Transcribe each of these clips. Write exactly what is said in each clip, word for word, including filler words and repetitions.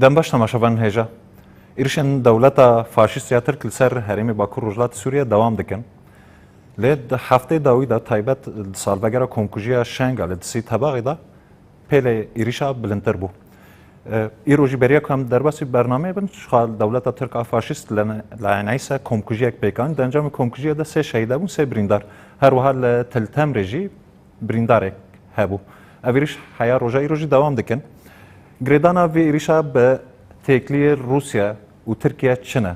Dem baş temaşevanên hêja. Êrişên dewleta faşîst ya Tirk li ser herêmê Bakur Rojhilatê Sûriyê dewam dikin. Lê di heftê dawî de taybet di salvegera komkujiya Şengalê di sî Tebaxê de pêlê êrişa bilindtir bû. E, îro jî beriya ku em derbasî bernameyê bin, ji xwe dewleta Tirk a faşîst li, li eneyse komkujiyek pêk anî. Di encamê komkujiya de sê şehîd hebûn, sê birîndar. Her wiha li Til Temrê jî birîndarek hebû. Ev êriş heya roja îro jî dewam dikin. Girêdana vê êrişa bi têkliyê Rûsya û Tirkiye çi ne?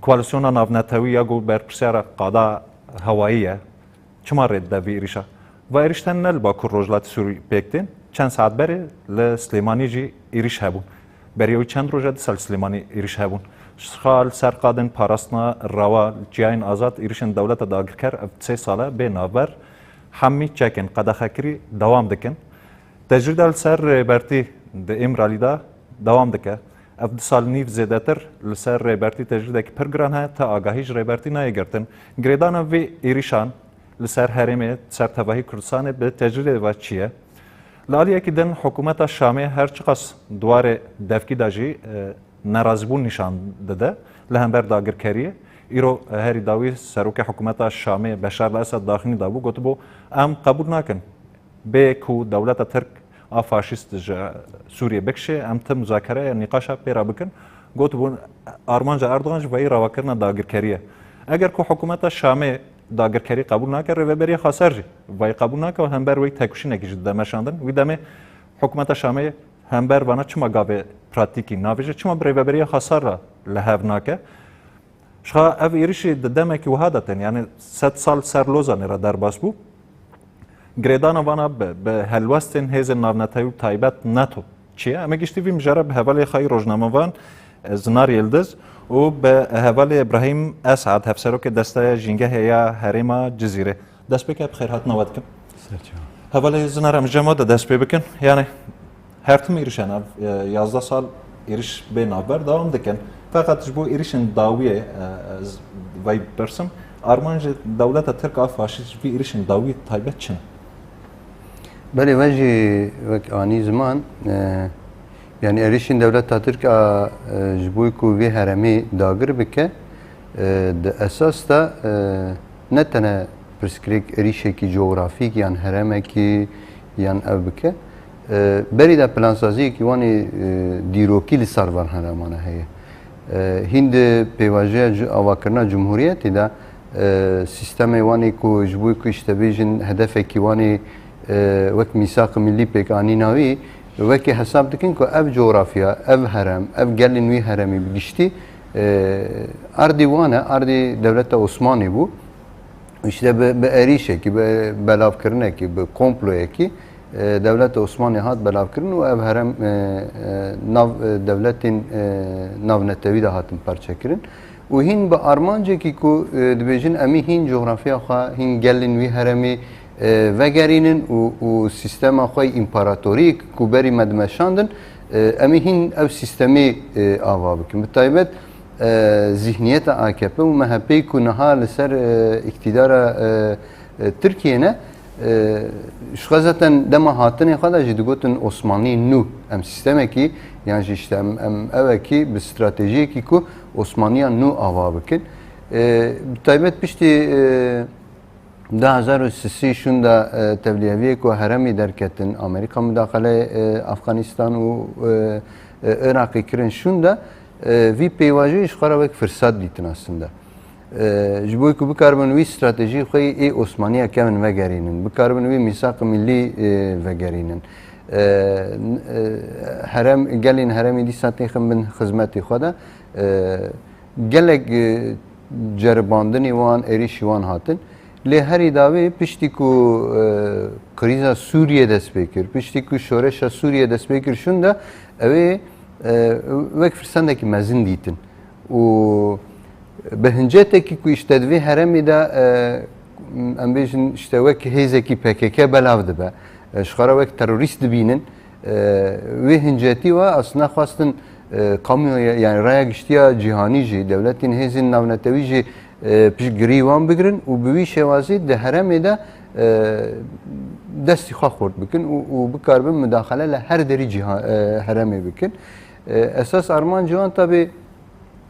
Koalîsyona navnetewî ya ku berpirsiyara qada hewayî ye, çima rê dide vê êrişa? Va êrişten ne li Bakur Rojhilatê Sûrî pêk tên, çend saet berê li Silêmanî jî êriş hebûn. Beriya wî çend roj e dîsa li Silêmanî êriş hebûn. Ji xwe li ser qadên parastina rewa li çiyayên azad êrişên dewleta dagirker ev sê sal e bê navber hemî çekên qedexekirî dewam dikin. Tecrîda li ser Rêbertî di Îmralî de dewam dike. Ev du sal nîv zêdetir li ser Rêbertî tecrîdekî pir giran heye, ti agahî ji Rêbertî nayê girtin. Girêdana vê êrîşan li ser herêmê, ser tevahî Kurdistanê bi tecrîdê ve çi ye? Li aliyekî din hikûmeta Şamê her çiqas di warê devkî de jî, e, nerazîbûn nîşan dide li hember dagirkeriyê. Îro herî dawî serokê hikûmeta Şamê Beşar el-Esed daxînî dabû, gotibû, em qebûl nakin bê ku dewleta Tirk a faşîst ji Sûriyê bikişê, em ti muzakereya nîqaşa pê re bikin. Gotibûn, armanca Erdogan jî veyî rawakirina dagirkerî ye. Eger ku hikûmeta Şamê dagirkerî qebûl nake, rêveberiya Xweser jî veyî qebûl nake û hember wê tekoşînekî jî dide meşandin. Wî demê hikûmeta Şamê hember vana çima gavê pratîkî navêje, çima bi rêveberiya Xweser re li hev nake? Ji xwe ev êrişî di demekî wiha de tên, yanî sed sal ser Lozanê re derbas bû. Girêdana vana bi, bi helwestên hêzên navnetewî û taybet NATO çi ye? Em ê giştî vî mijara bi hevalê xwe yî rojnamevan, e, Zinar Yildiz û bi hevalê Îbrahîm Esad, hevserokê Desteya Jîngehê ya Herêma Cizîrê. Destpêkê bi xêrhatina we dikim. Ser çav. Hevalê Zinar, em ji cem we de dest pê bikin. Yanî her tim êrişên ev, e, yazdeh sal êriş bê navber dewam dikin. Feqet ji bo êrişên dawiyê, e, ez vey bipirsim, armancê dewleta Tirk a faşîst ji vî êrişên dawiyê taybet çi ne? Belê, we jî wek anî ziman, e, yanî êrişên dewleta Tirk a, e, ji bo ku vê heremê dagir bike, e, di esas de, e, ne tene pirsgirêk êrişekî cografîk yan heremekî yan ev bike. E, berî de plansaziyekî wanî, e, dîrokî li ser van heremane heye. E, hîn di pêvajoya cu-, avakirina cumhuriyetê de, e, sîstemê wanî ku ji bo ku îşte bêjin hedefekî wanî, e, wek mîsaq milî pêk anîna wî, wekî hesab dikin ku ev cografya, ev herem, ev gelên wî heremî bi giştî, e, erdî wan e, erdî dewleta Osmanî bû. Îşte bi, bi êrîşekî, bi belavkirinekî, bi komployekî, e, dewleta Osmanî hat belavkirin û ev herem, e, e, nav, e, dewletên, e, navnetewî de hatin parçekirin. Û hîn bi armancekî ku, e, dibêjin, em ê hîn cografya xwe, hîn gelên wî heremê, e, vegerînin û, û sîstema xwe yê împaratorî ku berî me dimeşandin, e, em ê hîn ev sîstemê, e, ava bikin. Bi taybet, e, zîhniyeta A K P û M H P'yê ku niha li ser, e, îktîdara, e, e, Tirkiyê ne, e, ji xwe zaten dema hatinê xwe de jî digotin Osmanlî nû. Em sîstemekî yan jî işte em, em evekî bi stratejiyekî ku Osmanliya nû ava bikin. E, bi taybet piştî, e, du hezar û sisî şûnda, e, tevliyeviyê ku heremî derketin, Amerîka mudaxele, e, Afganistan û, e, e, Iraqê kirin şûnda, e, vî pêvajoyê ji xwe re wek firsat dîtin aslında. E, ji bo ku bikaribin wî stratejî xwe yê Osmaniya kevin vegerînin, bikaribin wî mîsaq milî, e, vegerînin. E, n-, e, herem, gelên heremî dîsa têxin bin xizmetê xwe de, e, gelek, e, ceribandinê wan, êrîşî wan hatin. Lê herî dawî piştî ku, e, krîza Sûriyê dest pê kir, piştî ku şoreşa Sûriyê dest pê kir şûnda, ew ê, e, wek firsendekî mezin dîtin. Û bi hincetekî ku îşte di vê heremê de, e, em bêjin îşte wek hêzekî P K K belav dibe. E, ji xwe re wek terorîst dibînin. E, wê hincetî we aslında xwestin, e, kamuoya, yani raya giştiya cîhanî jî, dewletên hêzên navnetewî jî, e, piştgirî wan bigirin û bi wî şêwazî di heremê de, e, destî xwe xurt bikin û, û bikaribin mudaxele li her derî cîha-, e, heremê bikin. E, esas armancê wan tabi,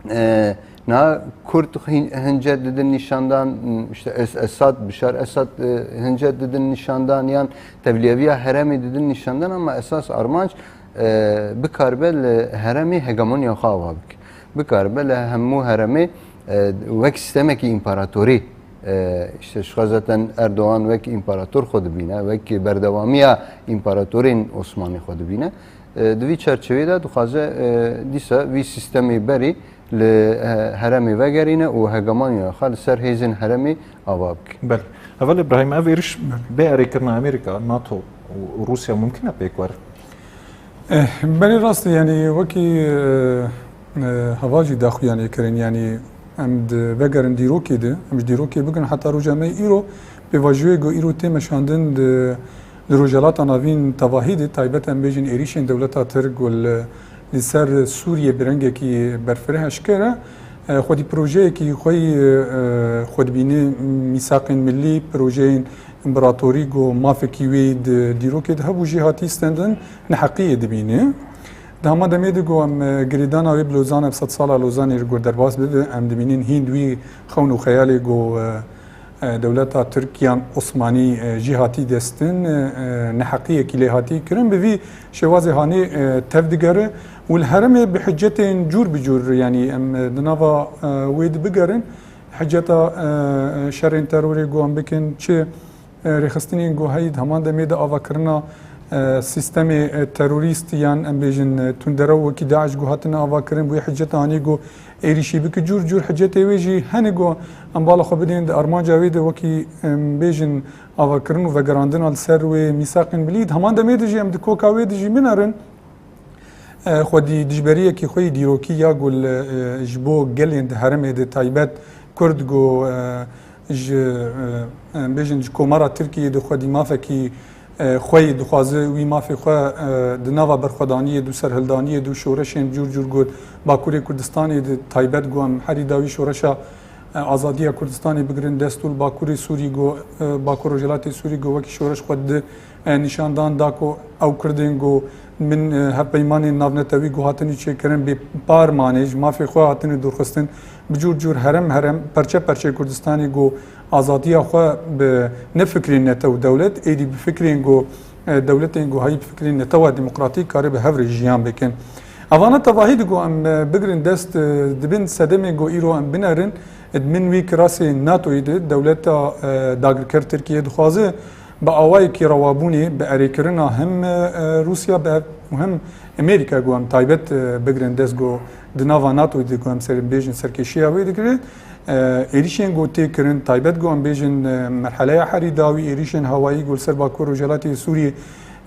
e, na Kurd hin-, hincet didin nîşandan, işte Es-, Esad, Bişar Esad, e, hincet didin nîşandan, yan tevliyeviya heremê didin nîşandan, ama esas armanc, e, bikaribe li heremê hegemonya xwe ava bike. Bikaribe li hemû heremê, e, wek sîstemekî împaratorî, e, işte ji xwe zaten Erdogan wek împarator xwe dibîne, wek berdewamiya împaratorên Osmanî xwe dibîne. E, di vî çerçeveyê de dixwaze, e, dîsa vî sîstemê berî li, e, heremê vegerîne û hegemoniya xwe li ser hêzên heremê ava bike. Belê. Heval Îbrahîm, ev êriş bê erêkirina Amerîka, NATO û Rûsya mumkin e pêk were? Eh, belê rast e, yanî wekî, eh, eh, heval jî daxuyaniyê kirin, yanî em di vegerin dîrokê de, em ji dîrokê bigirin heta roja me îro, pêvajoyê ku îro tê meşandin di, di Rojhilata Navîn tevahî de, taybet em bêjin êrîşên dewleta Tirk ku li, li ser Sûriyê bi rengekî berfireh eşkere, eh, xwedî projeyekî xwe yî, eh, xwe dibîne mîsaqên millî, projeyên împaratorî ku mafekî wê di dîrokê de hebû jî hatî stendin, neheqiyê dibîne. Di hema demê de ku em, e, girêdana wê bi Lozan, ev sed sala Lozanê ji gor derbas bibe, em dibînin hîn di wî xewn û xeyalê ku, e, e, dewleta Tirk yan Osmanî, e, jî hatî destin, e, e, neheqiyekî lê hatî kirin, bi vî şêwazê hanê, e, tev digere û li herêmê bi hicetên cûr bi cûr, yanî em, e, di nava, e, wê de bigerin, hiceta, e, e, şerên terorê ku em bikin, çi e, rêxistinên ku heyî di heman demê de avakirina, e, sîstemê, e, terorîst yan em bêjin, e, tunderew wekî DAIŞ ku hatine avakirin, wê hiceta hanê ku êrîşî bike, cûr cûr hicetê wê jî hene ku em bala xwe bidên di armanca wê de wekî, em bêjin, avakirin û vegerandina li ser wê mîsaqên milî. Di heman demê de jî em di koka wê de jî binerin. E, xwedî dijberiyekî xwe yî dîrokî ya ku li, e, ji bo gelên di herêmê de taybet Kurd ku, e, ji, e, em bêjin ji Komara Tirkiyê de xwedî mafekî, e, xwe yî dixwaze wî mafê xwe, e, di nava berxwedaniyê de û serhildaniyê de û şoreşên cûr cûr ku Bakurê Kurdistanê de taybet ku em herî dawî şoreşa e, azadiya Kurdistanê bigirin dest û li Bakurê Sûrî ku, e, Bakur Rojhilatê Sûrî ku wekî şoreş xwe di, e, nîşandan da ku ew Kurdên ku min, e, hevpeymanên navnetewî ku hatine çêkirin bê par mane, ji mafê xwe hatine dûrxistin, bi cûr cûr herem herem, perçe perçe Kurdistanê ku azadiya xwe bi ne fikrên netew dewlet, êdî bi fikrên ku e, dewletên ku heyî bi fikrên netewa demokratîk kare bi hev re jiyan bikin. Evana tevahî de ku em, e, bigirin dest, e, di bin sedemê ku îro em binerin, e, di bin wî kirasê NATOyê de dewleta, e, dagirker Tirkiye dixwaze bi awayekî rewabûnê, bi erêkirina hem, e, e, Rûsya bi ev û hem Amerîka ku em taybet, e, bigirin dest ku di nava NATOyê de ku em ser, bêjin serkêşiya wê digire, E, êrîşên ku tê kirin, taybet ku em bêjin, e, merheleya herî dawî êrîşên hewayî ku li ser Bakur Rojhilatê Sûriyê,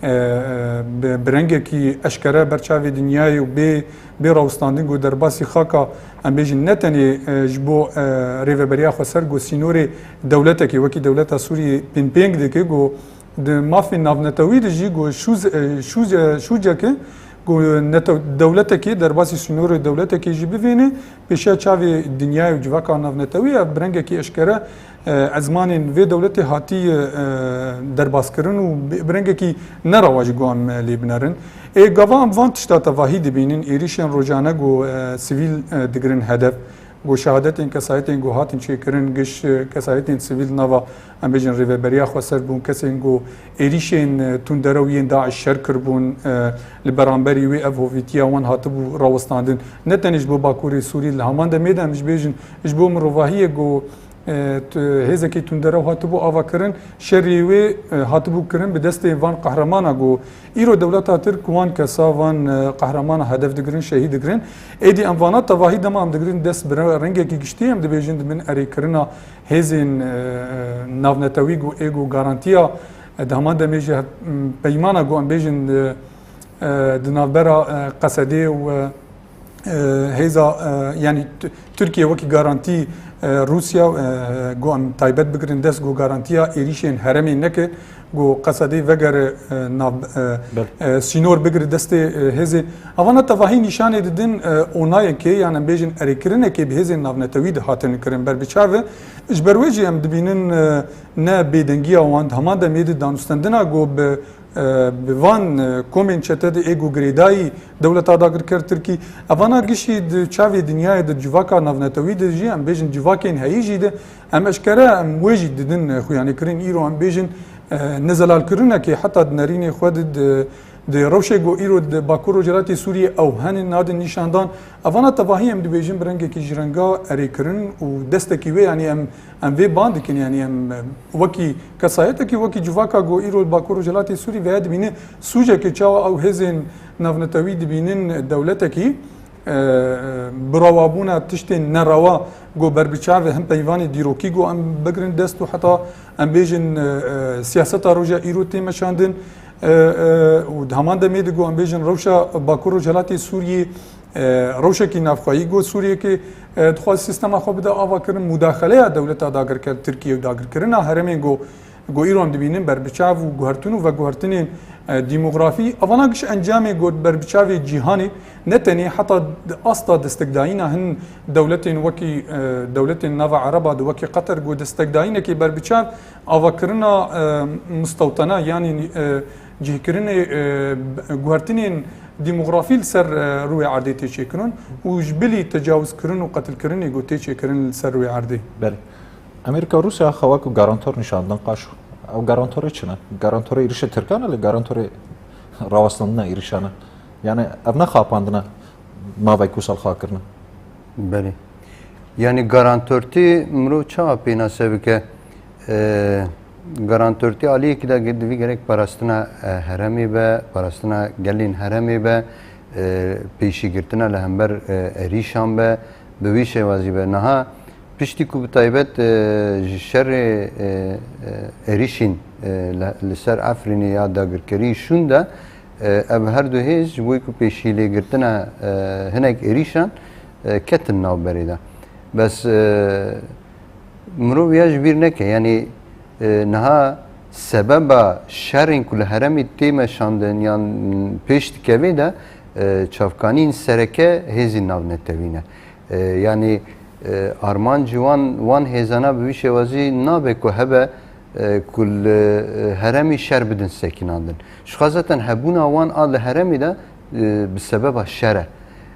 e, e, bi, bi rengekî eşkere ber çavê dinyayê û bê, bê rawestandin ku derbasî xaka, em bêjin ne tenê, e, ji bo, e, rêveberiya xweser ku sînorê dewletekê wekî dewleta Sûriyê pênpêng dike ku di mafê navnetewî de jî ku şûz-, e, şûz-, e, şûceke ku netew-, dewletekê, derbasî sînorê dewletekê jî bivêne, pêşiya çavê dinyayê û civaka navnetewî ev bi rengekî eşkere, e, ezmanên vê dewletê hatiye, e, derbaskirin û bi, bi rengekî nerewa jî ku em, e, lê binerin. Ê gava em van tişta tevahî dibînin, êrîşên rojane ku, e, sivîl, e, digirin hedef, ku şehadetên kesayetên ku hatin çêkirin, giş, e, kesayetên sivîl nava, em bêjin, rêveberiya xweser bûn, kesên ku êrîşên, e, tunderew yên DAIŞ şer kiribûn, e, li beramberî wê ev hovîtiya wan hatibû rawestandin. Ne tenê ji bo Bakurê Sûrî, li heman demê de em ji bêjin, ji bo mirovahiyê ku, e, tu-, hêzekî tunderew hatibû avakirin, şerê wê, e, hatibû kirin bi destê van qehramana ku îro dewleta Tirk wan kesa, van, e, qehramana hedef digirin, şehîd digirin. Êdî em vana tevahî dema em digirin dest bi re-, rengekî giştî, em dibêjin di bin erêkirina hêzên, e, e, navnetewî ku ê ku garantiya, e, di heman demê jî hev-, m, peymana ku em bêjin, e, e, di navbera, e, Qesedê û, e, e, hêza, e, yanî T-, Tirkiye wekî garantî, e, Rûsya, e, ku em taybet bigirin dest ku garantiya êrîşên herêmê neke, ku Qesedê vegere, e, nav, e, Bel. e, sînor bigire destê, e, hêzê. Evana tevahî nîşanê didin, e, onayekê, yan em bêjin erêkirinekê bi hêzên navnetewî de hatin kirin ber bi çav e. Ji ber wê jî em dibînin, e, ne bêdengiya wan di heman demê de danûstendina ku bi E, bi van, e, komên çete de ê ku girêdayî dewleta dagirker Tirkî, evana gişî di çavê dinyayê de civaka navnetewî de jî, em bêjin civakên heyî jî de, em eşkere em wê jî didin, e, xuyanîkirin îro em bêjin, e, nezelalkirinekê heta di nerînê xwe de di, di rewşê ku îro di Bakur Rojhilatê Sûriyê ew henin nadin nîşandan. Evana tevahî em dibêjin bi rengekî ji renga erêkirin û destekî wê, yanî em, em vê ban dikin, yanî em, em wekî kesayetekî, wekî civaka ku îro li Bakur Rojhilatê Sûrî veye dibîne sûcekê çawa ew hêzên navnetewî dibînin dewletekî, e, e, bi rewabûna tiştên nerewa ku berbiçav e, him peyvanê dîrokî ku em bigirin dest û heta em bêjin, e, e, siyaseta roja îro tê meşandin, e, e, û di heman demê de ku em bêjin rewşa Bakur Rojhilatê Sûriyê, e, rewşekî navxweyî ku Sûriyekê, e, dixwaz sîstema xwe bide avakirin, mudaxeleya dewleta dagirker Tirkiye û dagirkirina herêmên ku, ku îro em dibînin berbiçav û guhertin û veguhertinên, e, demografî, evana giş encamê ku berbiçavê cîhanê ne tenê heta di asta destekdayîna hin dewletên wekî, e, dewletên nava Ereba de wekî Qeter ku destekdayînekê berbiçav avakirina, e, mistewtena, yanî, e, cihkirinê, e, guhertinên demografî li ser, e, rûyê erdê tê çêkirin û ji bilî tecawizkirin û qetilkirinê ku tê çêkirin li ser rûyê erdê. Belê. Amerîka û Rûsya xwe wek garantor nîşan dan qaşo. Ew garantorê çi ne? Garantorê êrişê Tirkan e, lê garantorê rawestandina êrişan e. Yani ev ne xapandine mavek wisa li xwe kirine. Belê. Yani garantortî mirov çawa pênase bike? E, garantortî aliyekî de ge-, divî gerek parastina, e, herêmê be, parastina gelên herêmê be, e, pêşîgirtina li hember, e, êrîşan be, bi wî şêwazî be. Niha piştî ku bi taybet, e, ji şerê, e, e, êrîşên, e, li, li ser Efrînê ya dagirkerî şûn de, e, ev her du hêz ji bo ku pêşîlêgirtina, e, hinek êrîşan, e, ketin navberê de. Bes, e, mirov ya ji bîr neke, yanî, e, niha sebeba şerên ku li herêmê tê meşandin yan pêş dikevê de, e, çavkanîn sereke hêzên navnetewî ne. E, yanî, e, armancî wan, wan hêzana bi vî şêwazî nabe ku hebe, e, ku li, e, herêmî şer bidin sekinandin. Ji xwe zaten hebûna wan a li herêmê de, e, bi sebeba şer e.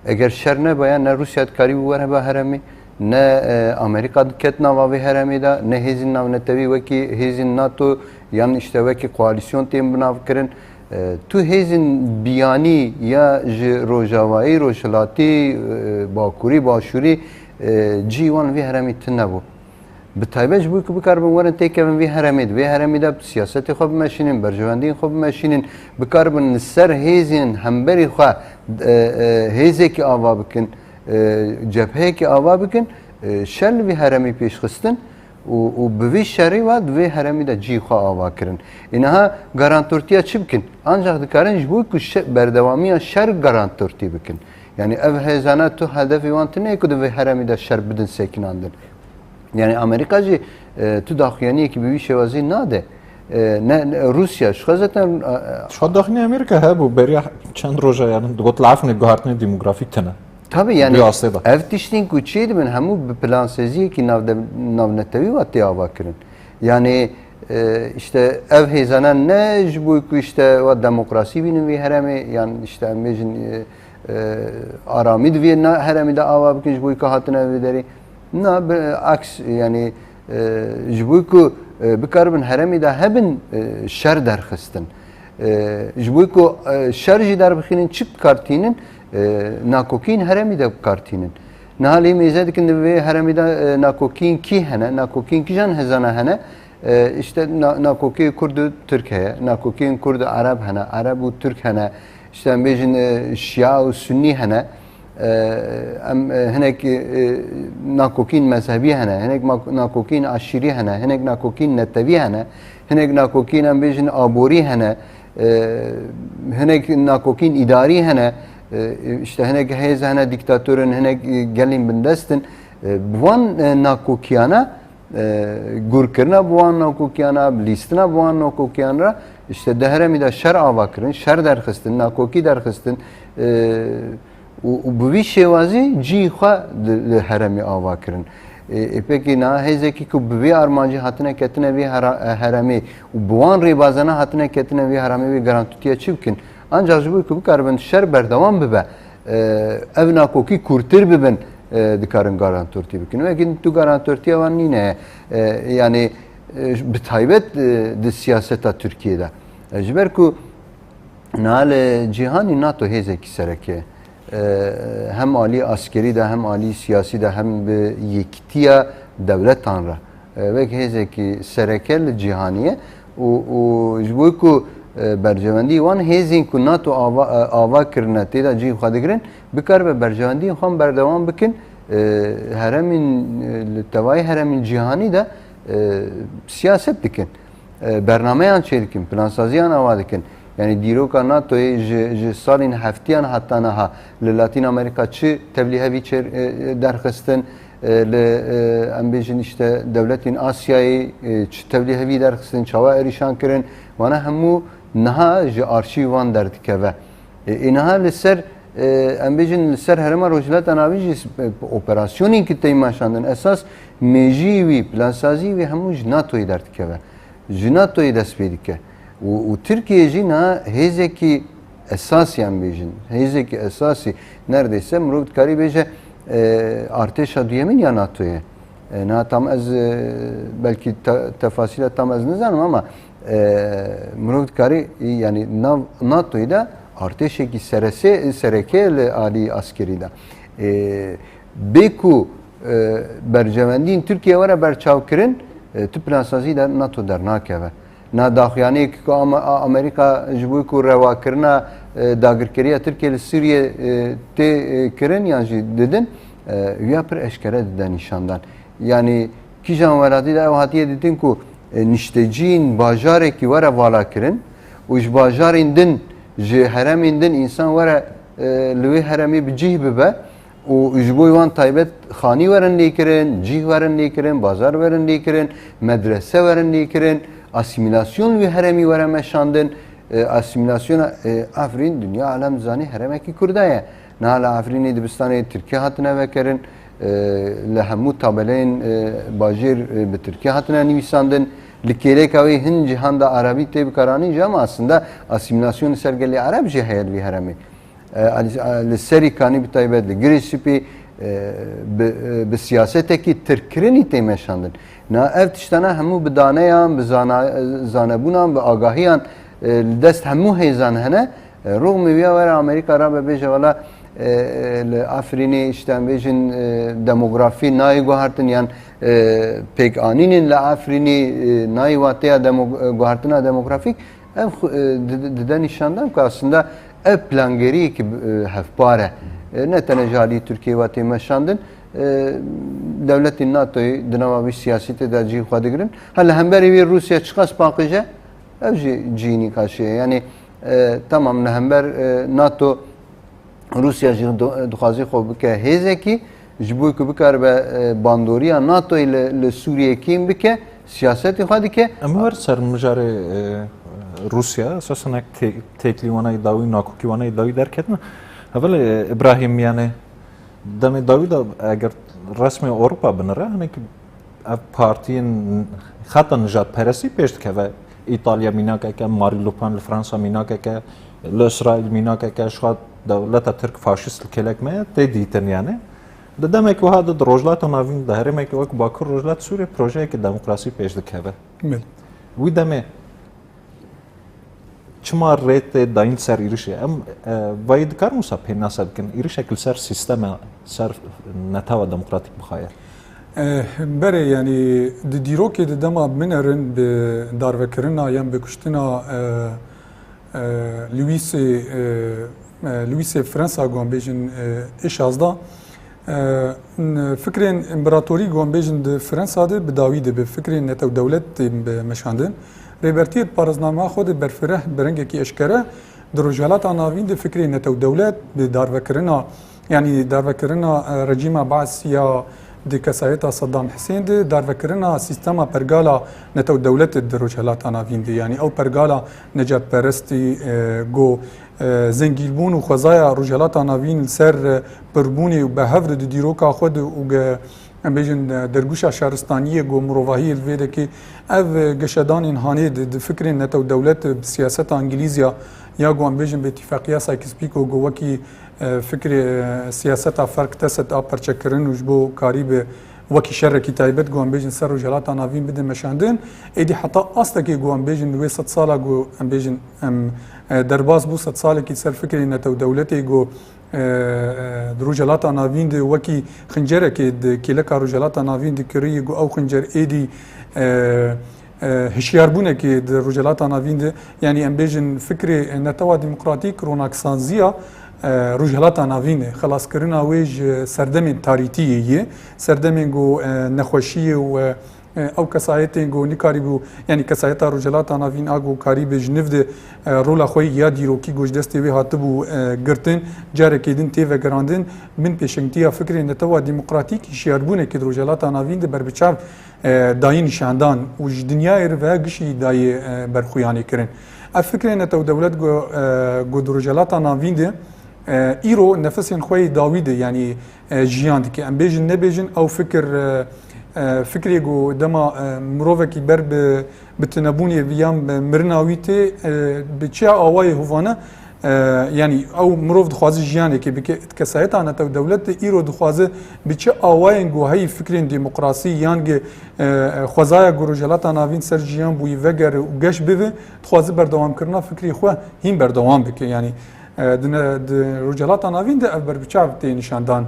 Eger şer nebaya, ne Rûsya dikarîbû were ba herêmê, ne, e, Amerîka diket nava vê herêmê de, ne hêzên navnetewî wekî hêzên NATO yan işte wekî koalîsyon tên binavkirin. E, tu hêzên biyanî ya ji rojavayî, rojhilatî, e, bakurî, başûrî, e, cihê wan vî herêmî tune bû. Bi taybet ji bo ku bikaribin werin têkevin vî herêmê, di vê herêmê de siyasetê xwe bimeşînin, berjewendiyên xwe bimeşînin, bikaribin li ser hêzên hemberî xwe, e, e, hêzekî ava bikin, e, cepheyekî ava bikin, e, şer li vî herêmî pêşxistin û, û bi vî şerî ve di vê herêmî de cihê xwe ava kirin. Înaha garantortiya çi bikin? Ancak dikarin ji bo ku şe-, berdewamiya şer garantortî bikin. Yani ev hêzana tu hedefê wan tune ku di vê herêmî de şer bidin sekinandin. Yani Amerîka jî, e, tu daxuyaniyekî bi wî şêwazî nade. E, ne, ne, Rûsya, ji xwe zaten, e, Ji xwe daxuyanî Amerîka hebû, beriya çend roja, yani, digot li Efrînê guhertinê demografîk tune. Tabii, yani, Bi astê de. ev tiştên ku çê dibin, hemû bi planseziyekî navde-, navnetewî ve tê ava kirin. Yani, e, işte, ev hêzana ne ji bo ku, işte, wa demokrasî bînin vî herêmê, yan, işte, em bêjin, e, e, aramî di vê na-, herêmî de ava bikin ji bo ku hatine vê derê. Na, bi aks, yani, e, ji bo ku, e, bikaribin herêmî de hebin, e, şer derxistin. E, ji bo ku, e, şer jî derbixînin, çi bi kar tînin, e, nakokîn herêmî de bi kar tînin. Niha lê mêze dikin di vê herêmî de, e, nakokîn kî hene, nakokîn kîjan hezana hene? E, işte na-, nakokî Kurd û Tirk heye, nakokîn Kurd û Ereb hene, Ereb û Tirk hene, işte em bêjin, e, Şia û Sunnî hene, e, em, e, hinek, e, nakokîn mezhebî hene, hinek mak-, nakokîn aşîrî hene, hinek nakokîn netewî hene, hinek nakokîn em bêjin aborî hene, e, hinek nakokîn îdarî hene, e, işte hinek hêz hene dîktator in, hinek, e, gelên bindest in. E, bi wan, e, nakokiyana e, gurkirina bi wan nakokiyana, bi lîstina bi wan nakokiyan re, işte di herêmî de şer ava kirin, şer derxistin, nakokî derxistin, e, û, û bi vî şêwazî cihê xwe di, li herêmî ava kirin. Ê, ê, pekî niha hêzekî ku bi vê armancî hatine ketine vê hera-, e, heremê û bi wan rêbazana hatine ketine vê heremê wê garantûtiya çi bikin? Ancak ji bo ku bikaribin şer berdewam bibe, e, ev nakokî kûrtir bibin, e, dikarin garantûrtî bikin. Wekî tu garantûrtiya wan nîne. E, yani, e, bi taybet, e, di siyaseta Tirkiyê de. E, ji ber ku niha li cîhanî NATO hêzekî sereke. E, hem alî askerî de, hem alî siyasî de, hem bi yekîtiya dewletan re. E, wek hêzekî sereke li cîhanî ye û, û ji bo ku, e, berjewendî wan hêzên ku NATO ava, e, ava kirine, tê de cihê xwe digirin, bikaribe berjewendiyên xwe berdewam bikin, e, heremên, e, li tevayê heremên cîhanî de, e, siyaset dikin. E, bernameyan çêdikin, plansaziyan ava dikin. Yani dîroka NATOyê ji, ji salên heftiyan heta niha li Latîn Amerîka çi tevlîhevî çêr, e, derxistin, e, li, e, em bêjin işte dewletên Asyayê, e, çi tevlîhevî derxistin, çawa êrîşan kirin, wana hemû niha ji arşîvan derdikeve. E, ê niha li ser, e, em bêjin li ser herêma Rojhilata Navîn jî s-, e, operasyonên ki tê meşandin, esas mêjî wî, plansazî wî hemû ji NATOyê derdikeve. Ji NATOyê dest pê dike. Û, û Tirkiye jî niha hêzekî esasî em bêjin. Hêzekî esasî neredeyse mirov dikarî bêje, e, artêşa duyemîn ya NATOyê. E, niha tam ez, e, belkî te-, tefasîla tam ez nizanim ama, e, mirov dikarî, yani nav NATOyê de artêşekî serese-, sereke li alî askerî de. E, bê ku, e, berjewendiyên Tirkiye were berçavkirin, e, tu plansazî de NATO dernakeve. Na daxuyaniyek ku Ama-, A-, Amerîka ji bo ku rewakirina, e, dagirkeriya Tirkiye li Sûriye, e, tê, e, kirin yan jî didin, e, ya pir eşkere dide nîşandan. Yani kîjan welatî de ew hatiye dîtin ku, e, nişteciyên bajarekî were valakirin û ji bajarên din, ji heremên din însan were, e, li wê heremê bi cih bibe, û ji bo wan taybet xanî werin lêkirin, cih werin lêkirin, bazar werin lêkirin, medrese werin lêkirin, asîmîlasyon li wî heremî were meşandin. E, asîmîlasyona, e, Efrîn dinya alem dizanî heremekî Kurda ye. Niha li Efrînê dibistanê Tirkî hatine vekirin, e, li hemû tabeleyên, e, bajêr, e, bi Tirkî hatine nivîsandin. Li kêleka wê hin cihanda Erebî tê bikaranîn jî, ama aslında asîmîlasyon li ser gelê Ereb jî heye li vî heremê. E, li, e, li serî kanî bi taybet li Girê Sipî, e, bi, e, bi siyasetekî tirkkirinî tê meşandin. Na ev tiştana hemû bi daneyan, bi zana-, zanebûnan, bi agahiyan, e, li dest hemû hêzan hene. E, rûxmê wîya were Amerîka rabe bêje, wela, e, e, li Efrînê, işte, em bêjin, e, demografî nayê guhartin yan, e, pêkanînên li Efrînê, e, nayê wateya demo-, e, guhartina demografîk. Ev xwe, e, di-, dide nîşandan ku aslında ev plangeriyekî, e, hevpar e. E, ne tenê ji alî Tirkiyê ve tê meşandin, e, dewletên NATOyê di nava vî siyasetê de cihê xwe digirin. Ha, li hemberî wî Rûsya çiqas paqij e, ev jî cihê nîqaşê ye. Yani, e, tamam, li hember, e, NATO Rûsya jî di-, dixwaze xwe bike hêzekî, ji bo ku bikaribe, e, bandoriya NATOyê li, li Sûriyê kêm bike, siyasetê xwe dike. Em wer ser mijarê, e, Rûsya, esasen ek tê-, têkilî wanayê dawî, nakokî wanayê dawî derketine. Heval, e, Îbrahîm, yani, demê dawî de eger resmê Ewropa binire, hinek ev partiyên xeta nijadperestî pêş dikeve. Îtalya mînakeke, Marine Le Pen li Fransa mînakeke, li Îsraîl mînakeke, ji xwe dewleta Tirk faşîst li kêlek me ye, tê dîtin yani. Di demeke wiha de di Rojhilata Navîn de, herêmeke wek Bakur Rojhilat Sûriyê projeyeke demokrasî pêş dikeve. Belê. Wî demê çima rê tê dayîn ser êrişê? Em, e, vayî dikarin wisa pênase bikin? Êrişek li ser sîsteme, ser netewa demokratîk bixaye. E, berê, yanî di dîrokê de dema binerin bi darvekirina yan bi kuştina, e, e, Louisê, e, e, Louisê Fransa, ku em bêjin, e, ê şazdeh, e, n-, fikrên împeratorî, ku em bêjin, di Fransa de bi dawî dibe, fikrên netewdewlet tên bi meşandin. Rêbertiyê di parêznameya xwe de berfireh bi rengekî eşkere di Rojhilata Navîn de fikrê netewdewlet bi darvekirina, yanî darvekirina, e, rejîma Baas ya di kesayeta Saddam Husên de, darvekirina sîstema pergala netewdewletê di Rojhilata Navîn de. Yanî ew pergala necatperestî, e, go, e, zengîlbûn û xwezaya Rojhilata Navîn li ser, e, pirbûnê û bi hev re di dîroka xwe de û ge-, em bêjin, e, dergûşa şaristaniyê ku mirovahiyê li vê dekê ev, e, geşedanên hanê di, di fikrên netewdewlet, e, bi siyaseta Îngilîz ya, ya ku em bêjin bi îtîfaqiya Sykes-Picot ku wekî, e, fikrê, e, siyaseta ferq teset a perçekirin û ji bo karî bi wekî şerekî taybet ku em bêjin ser Rojhelata Navîn bide meşandin, êdî heta astekê ku em bêjin wê sedsala ku em bêjin em, e, derbas bû, sedsalekî ser fikrê netewdewletê ku e, e, di Rojhelata Navîn de wekî xincerekê di kêleka Rojhelata Navîn de kirî, ku ew xincer êdî, e, e, hişyarbûnekê di Rojhelata Navîn de, yanî em bêjin fikrê netewa demokratîk, ronaksaziya, e, Rojhelata Navîn de, xelaskirina wê ji serdemên tarîtiyê yê, serdemên ku, e, nexweşiyê û, e, E, ew kesayetên ku nikarîbû, yanî kesayeta Rojhelata Navîn a ku karîbe ji nû de, e, rola xwe ya dîrokî ku ji destê wê hatibû, e, girtin, carekê din tê vegerandin, bin pêşengtiya fikrê netewa demokratîk hişyarbûnekê di Rojhelata Navîn de berbiçav, e, dayî nîşandan û ji dinyayê re ve gişî dayê, e, berxuyanê kirin. Ev fikrê netewdewlet ku, e, ku di Rojhelata Navîn de, e, îro nefesên xwe yê dawî de, yanî e, jiyan dike. Em bêjin nebêjin, ew fikir, e, e, fikrê ku dema, e, mirovekî ber bi, bi tunebûnê yan bi mirina wî tê, e, bi çi awayê hovane, e, yanî ew mirov dixwaze jiyanekê bike, kesayeta netewdewlet de îro dixwaze bi çi awayên ku heyî fikrên demokrasî yan gi, e, e, xwezaya ku Rojhelata Navîn ser jiyan bûyî vegere û geş bibe, dixwaze berdewamkirina fikrê xwe hîn berdewam bike. Yanî, e, di ne-, di Rojhelata Navîn de ev berbiçav tê nîşandan.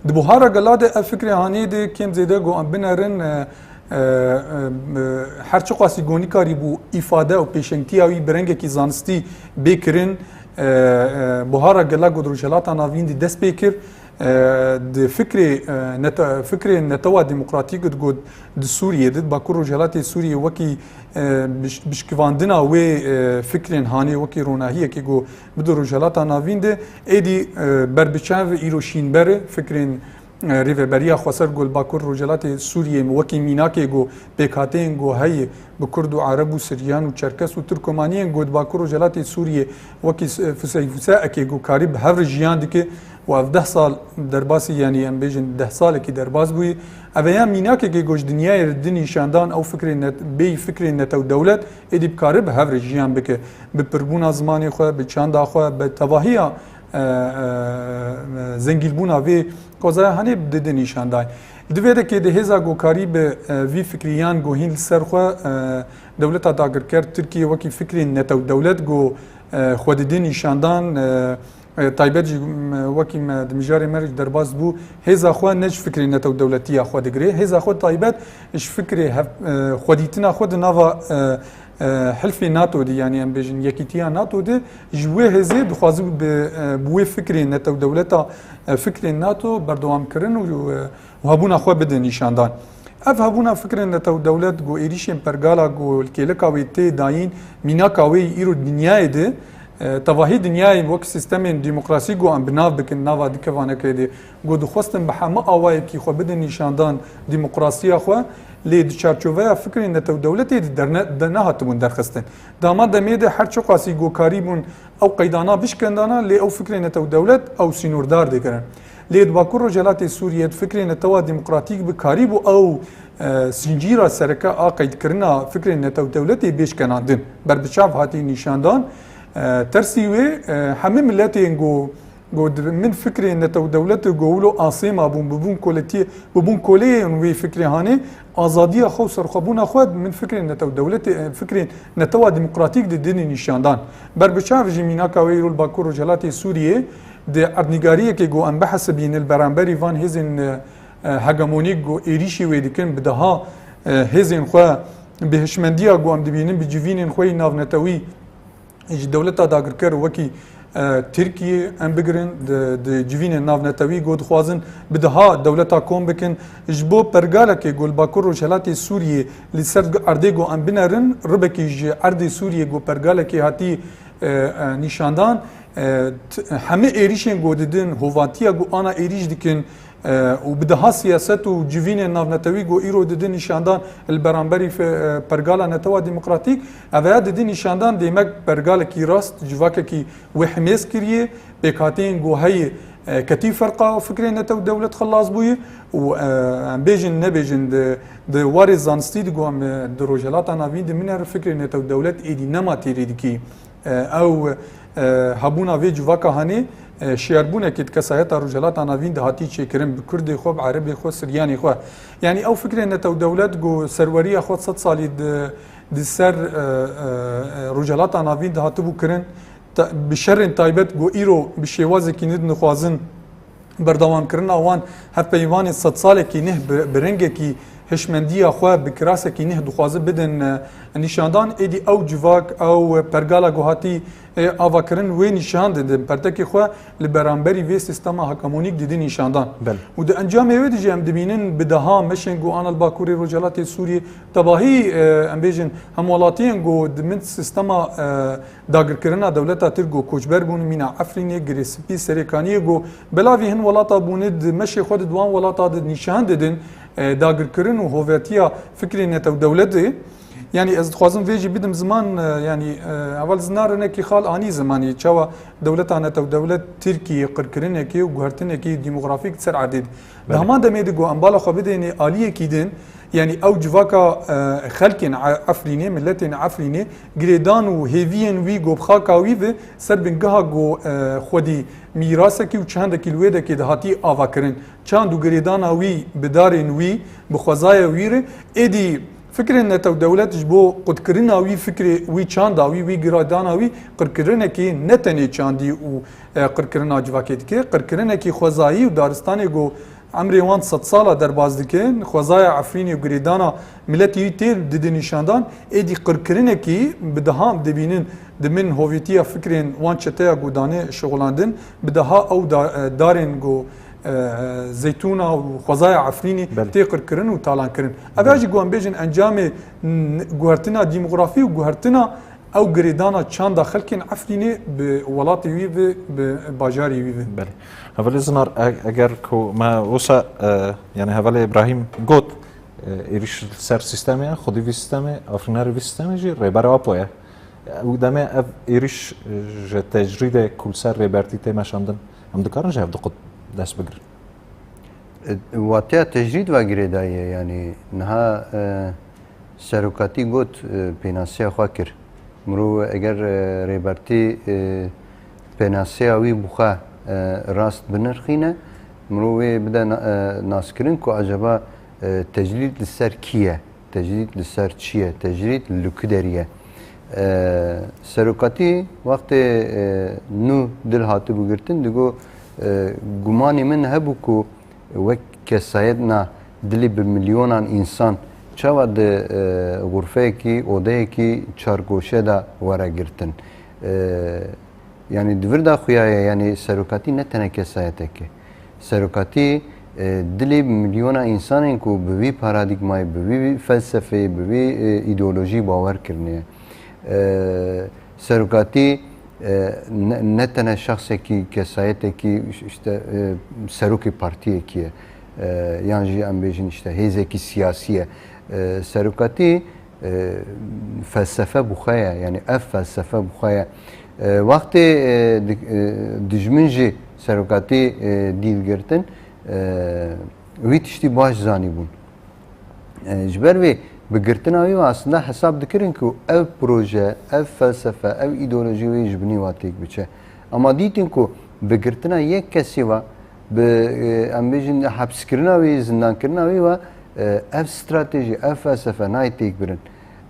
Di buhara gela de ev fikrê hanê de kêm zêde ku em binerin, e, e, e, her çiqasî ku nikarîbû îfade û pêşengtiya wî bi rengekî zanistî bê kirin, e, e, buhara gela ku di Rojhelata Navîn de dest pê kir, e, di fikrê, e, nete-, fikrê netewa demokratîk di ku di Sûriyê de, di Bakur Rojhelatê Sûriyê wekî, e, biş-, bişkivandina wê, e, fikrên hanê wekî ronahiyekê ku bide Rojhelata Navîn de, êdî, e, berbiçav îro şînber e, fikrên, e, Rêveberiya Xweser ku li Bakur Rojhelatê Sûriyê wekî mînakê ku pêkhateyên ku heye bi Kurd û Ereb û Siryan û Çerkes û Tirkomaniyên ku di Bakur Rojhelatê Sûriyê wekî s-, e, fuseyfuseekê ku karî bi hev re jiyan dike û ev deh sal derbasî, yanî em bêjin deh salekî derbas bûyî. Ev ya mînakekê ku ji dinyayê re di nîşandan ew fikrên net-, bêyî fikrên netewdewlet êdî bikare bi hev re jiyan bike. Bi pirbûna zimanê xwe, bi çanda xwe, bi tevahiya, e, e, e, zengîlbûna vê kozaya hanê dide nîşandan. Di vê dekê de hêza ku karî bi, e, vî fikrî yan ku hîn li ser xwe, e, dewleta dagirker Tirkiye wekî fikrên netewdewlet ku, e, xwe dide nîşandan, e, e, taybet jî, m, wekî me di mijarê me re jî derbas bû, hêza xwe ne ji fikrê netewdewletî ya xwe digire, hêza xwe taybet ji fikrê hev-, e, xwedîtina xwe di nava, e, e, hilfê nato de, yanî em bêjin yekîtiya nato de, ji wê hêzê dixwaze bi, e, bi wê fikrê netewdewleta, e, fikrên nato berdewamkirin û, e, û hebûna xwe bide nîşandan. Ev hebûna fikrên netewdewlet ku êrîşên pergala ku li kêleka wê tê dayîn, mînaka wê yî îro dinyayê de, e, tevahî dinyayê wek sîstemên demokrasî ku em bi nav bikin, nava dikevanekê de, ku dixwestin bi hemû awayekî xwe bidin nîşandan demokrasiya xwe, lê di çarçoveya fikrên netewdewletê de derne-, de nehatibûn derxistin. Dama demê de her çiqasî ku karîbûn ew qeydana bişkendana, lê ew fikrên netewdewlet ew sînordar dikirin. Lê di Bakur Rojhelatê Sûriyê de fikrên netewa demokratîk bi karîbû ew, e, zincîra sereke a qeydkirina fikrên netewdewletê bêşkenandin. Berbiçav hatî nîşandan, e, tersî wê, e, hemî miletên ku Got, min fikrê netewdewletê ku wilo asê mabûn, bibûn koletiyê, bibûn koleyên wê fikrê hanê, azadiya xwe û serxwebûna xwe min fikrê netewdewletê, fikrên netewa demokratîk de didin nîşandan. Ber bi çav jî mînaka wê îro li Bakur Rojhelatê Sûriyê di erdnîgariyekê ku em bihesibînin li beramberî van hêzên, e, e, hegemonîk ku êrîşî wê dikin, bi deha, e, hêzên xwe bi hişmendiya ku em dibînin bi civînên xwe yî navnetewî ji dewleta dagirker wekî, e, Tirkiyê em bigirin, di, di civînên navnetewî ku dixwazin bi deha dewleta kom bikin, ji bo pergalekê ku li Bakur Rojhelatê Sûriyê li ser erdê ku em binerin, ribekî ji erdê Sûriyê ku pergalekê hatî, e, e, nîşandan, e, t-, hemî êrîşên ku didin, hovatiya ku ana êrîş dikin, e, û bi deha siyaset û civînên navnetewî ku îro didin nîşandan li beramberî fe-, e, pergala netewa demokratîk, ev ya didin nîşandan dêmek pergalekî rast, civakekî wê himêz kiriye, pêkhateyên ku heye, E, ketî ferqa fikrê nete û dewlet xilas bûyî û, e, em bêjin nebêjin di, di warê zanistî di ku em, e, di Rojhelata Navîn dimîne re fikrê nete û dewlet êdî nema têrê dikî. E, ew, e, hebûna vê civaka hanê, e, şiyarbûnekê di kesayeta Rojhelata Navîn de hatî çêkirin bi Kurdê xwe, bi Erebê xwe, Siryanê xwe. Yanî ew fikrê nete û dewlet ku serweriya xwe sed salî di, di ser, e, e, e, Rojhelata Navîn de hatibû kirin, ta-, bi şerên taybet ku îro bi şêwazekî nû dixwazin berdewamkirina wan hevpeyvanên sedsalekî neh bi, bi rengekî hişmendiya xwe bi kirasekî neh dixwaze bidin, e, nîşandan, êdî ew civak, ew pergala ku hatî, e, avakirin wê nîşan didin, pertekê xwe li beramberî vê sîstema hegemonîk didin nîşandan. Belê. Û di encamê wê de jî em dibînin bi deha meşên ku ana li Bakurê Rojhelatê Sûriyê tebahî, e, em bêjin hemwelatiyên ku di min sîstema, e, dagirkirina dewleta Tirk ku koçber bûn mîna Efrînê, Girê Spî, Serêkaniyê ku belavî hin welata bûne di meşê xwe de di wan welata de nîşan didin, e, dagirkirin û hovetiya fikrê nete û dewletê. Yanî ez dixwazim vê jî bidim ziman, e, yanî, e, heval Zinar hinekî xal anî zimanî çawa dewleta nete û dewlet Tirkiyê qirkirinekê û guhertinekê demografîk di ser erdê de. Di Belê. heman demê de ku em bala xwe bidênê aliyekî din, yanî ew civaka, e, xelkên E-, Efrînê, miletên Efrînê, girêdan û hêviyên wî ku bi xaka wî ve ser bingeha ku, e, xwedî mîrasekî û çandekî li wê dekê de hatî avakirin. Çand û girêdana wî bi darên wî, bi xwezaya wî re, êdî fikrên nete û dewlet ji bo qutkirina wî fikrê, wî çanda wî, wî girêdana wî qirkirinekî ne tenê çandî û, e, qirkirina civakê dike, qirkirinekî xwezayî û daristanê ku emrê wan sedsala derbas dikin, xwezaya Efrînê û girêdana miletê wî tê didin nîşandan, êdî qirkirinekî bi deha dibînin di min hovîtiya fikrên wan çeteya ku dane şixulandin, bi deha ew da-, e, darên ku, e, zeytûna û xwezaya Efrînê Belê. tê qirkirin û talankirin. Ev Belê. jî ku em bêjin encamê n-, guhertina demografî û guhertina ew girêdana çanda xelkên Efrînê bi welatê wî ve, bi bajarê wî ve. Belê. Hevalê Zinar, e-, eger ku me wisa, e, yani hevalê Îbrahîm got, e, êrîş li ser sîstemê ye, xwedî vî sîstemê, afirînerê vî sîstemê jî Rêber Apo ye. Û demê ev êrîş, e, ji tecrîdê ku li ser Rêbertî tê meşandin, em dikarin ji hev du qut dest bigirin. E, watiya tecrîd ve girêdayî ye, yanî niha, e, serokatî got, e, pênasiya xwe kir. Mirov eger, e, Rêbertî, e, pênasiya wî bi xwe, e, rast binirxîne, mirov wê bide na-, e, naskirin ku acaba, e, tecrîd li ser kî ye? Tecrîd li ser çi ye? Tecrîd li ku derî ye? E, serokatî wextê, e, nû dil hatibû girtin, digo, e, gumanê min hebû ku wek kesayetna dilê bi milyonan însan çawa di, e, xurfeyekî, odeyekî çargoşe de were girtin? E, yanî di vir de xuya ye, yanî serokatî ne tenê kesayetek e. Serokatî, e, dilê bi milyona însanên ku bi vî paradîgmayê, bi vî felsefeyê, bi vî, e, îdeolojî bawer kirine ye. E, serokatî, e, ne, ne tenê şexsekî, kesayetekî, işte, e, serokê partiyekî ye. E, yan jî em bêjin işte hêzekî siyasî ye. E, serokatî, e, felsefe bi xwe ye, yanî ev felsefe bi xwe ye. E, wextê, e, di-, e, dijmin jî serokatî, e, dîl girtin, e, wî tiştî baş zanîbûn. E, ji ber vê bi girtina wî ve aslında hesab dikirin ku ev proje, ev felsefe, ev îdeolojî wê ji binî ve têk biçe. Ama dîtin ku bi girtina yek kesî ve, bi, e, em bêjin hepskirina wî, zindankirina wî ve, e, ev stratejî, ev felsefe nayê têk birin.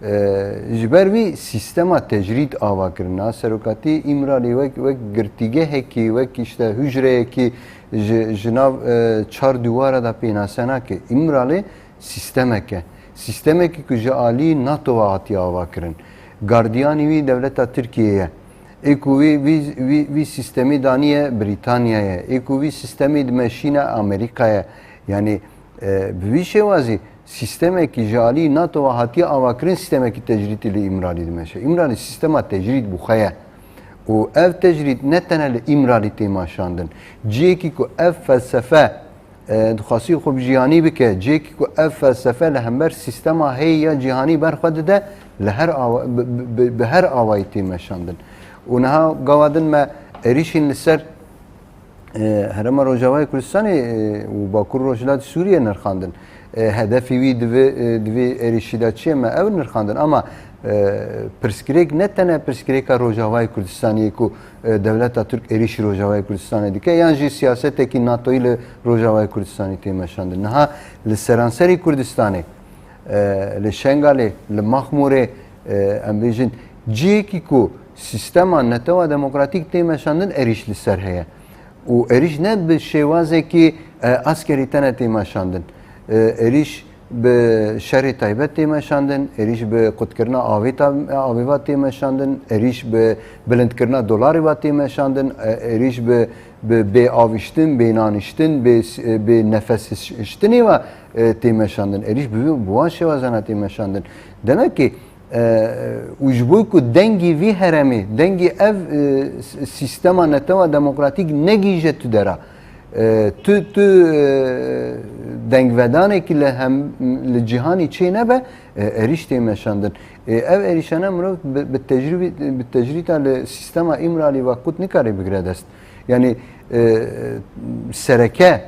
E, ji ber vî sîstema tecrîd ava kirin. Niha serokatî Îmralî wek, wek girtîgehekî, wek işte hucreyekî ji, ji nav, e, çar dîwara de pênase nake. Îmralî sîstemek e. Sîstemekî ku ji alî nato ve hatiye ava kirin. Gardiyanî wî dewleta Tirkiyê ye. Ê ku wî, wî, wî, wî sîstemî daniye Brîtanya ye. Ê ku wî sîstemî dimeşîne Amerîka ye. Yanî, e, bi wî şêwazî sîstemekî ji alî nato ve hatiye avakirin, sîstemekî tecrîdî li Îmralî dimeşe. Îmralî sîstema tecrîd bi xwe ye. Û ev tecrîd ne tenê li Îmralî tê meşandin. Cihekî ku ev felsefe e, dixwasî xwe bi jiyanî bike, cihekî ku ev felsefe li hember sîstema heyî ya cîhanî ber xwe dide, li her awa-, bi, bi, bi, bi her awayî tê meşandin. Û niha gava din me êrîşên li ser E, Herêma Rojavayê Kurdistanê, e, û Bakur Rojhilat Sûriyê nirxandin. E, hedefê wî di vê, e, di vê êrîşî de çi ye, me ew nirxandin. Ama, e, pirsgirêk ne tene pirsgirêka Rojavayê Kurdistanê ye ku, e, dewleta Tirk êrîşî Rojavayê Kurdistanê dike, yan jî siyasetekî NATOyî li Rojavayê Kurdistanê tê meşandin. Niha li seranserî Kurdistanê, e, li Şengalê, li Maxmûrê, e, em bêjin cihekî ku sîstema netewa demokratîk tê meşandin, êrîş li ser heye. Û êrîş ne bi şêwazekî, e, askerî tene tê meşandin. E, êrîş bi şerê taybet tê meşandin, êrîş bi qutkirina avê ta-, avê va tê meşandin, êrîş bi bilindkirina dolarê va tê meşandin, e, êrîş bi, bi bê aviştin, bê naniştin, bê s-, e, bê nefesiştinê va, e, tê meşandin. Êrîş bi, bi wan şêwazana tê meşandin. Demek ki, e, û ji bo ku dengî vî herêmê, dengî ev, e, s-, sîstema netewa demokratîk negihîje tu dera, e, tu, tu, e, dengvedanekî li hem, li cîhanî çê nebe, e, êrîş tê meşandin. E, ev êrîşane mirov bi, bi tecrîbî-, bi tecrîda li sîstema Îmralî ve qut nikare bigire dest. Yanî, e, sereke,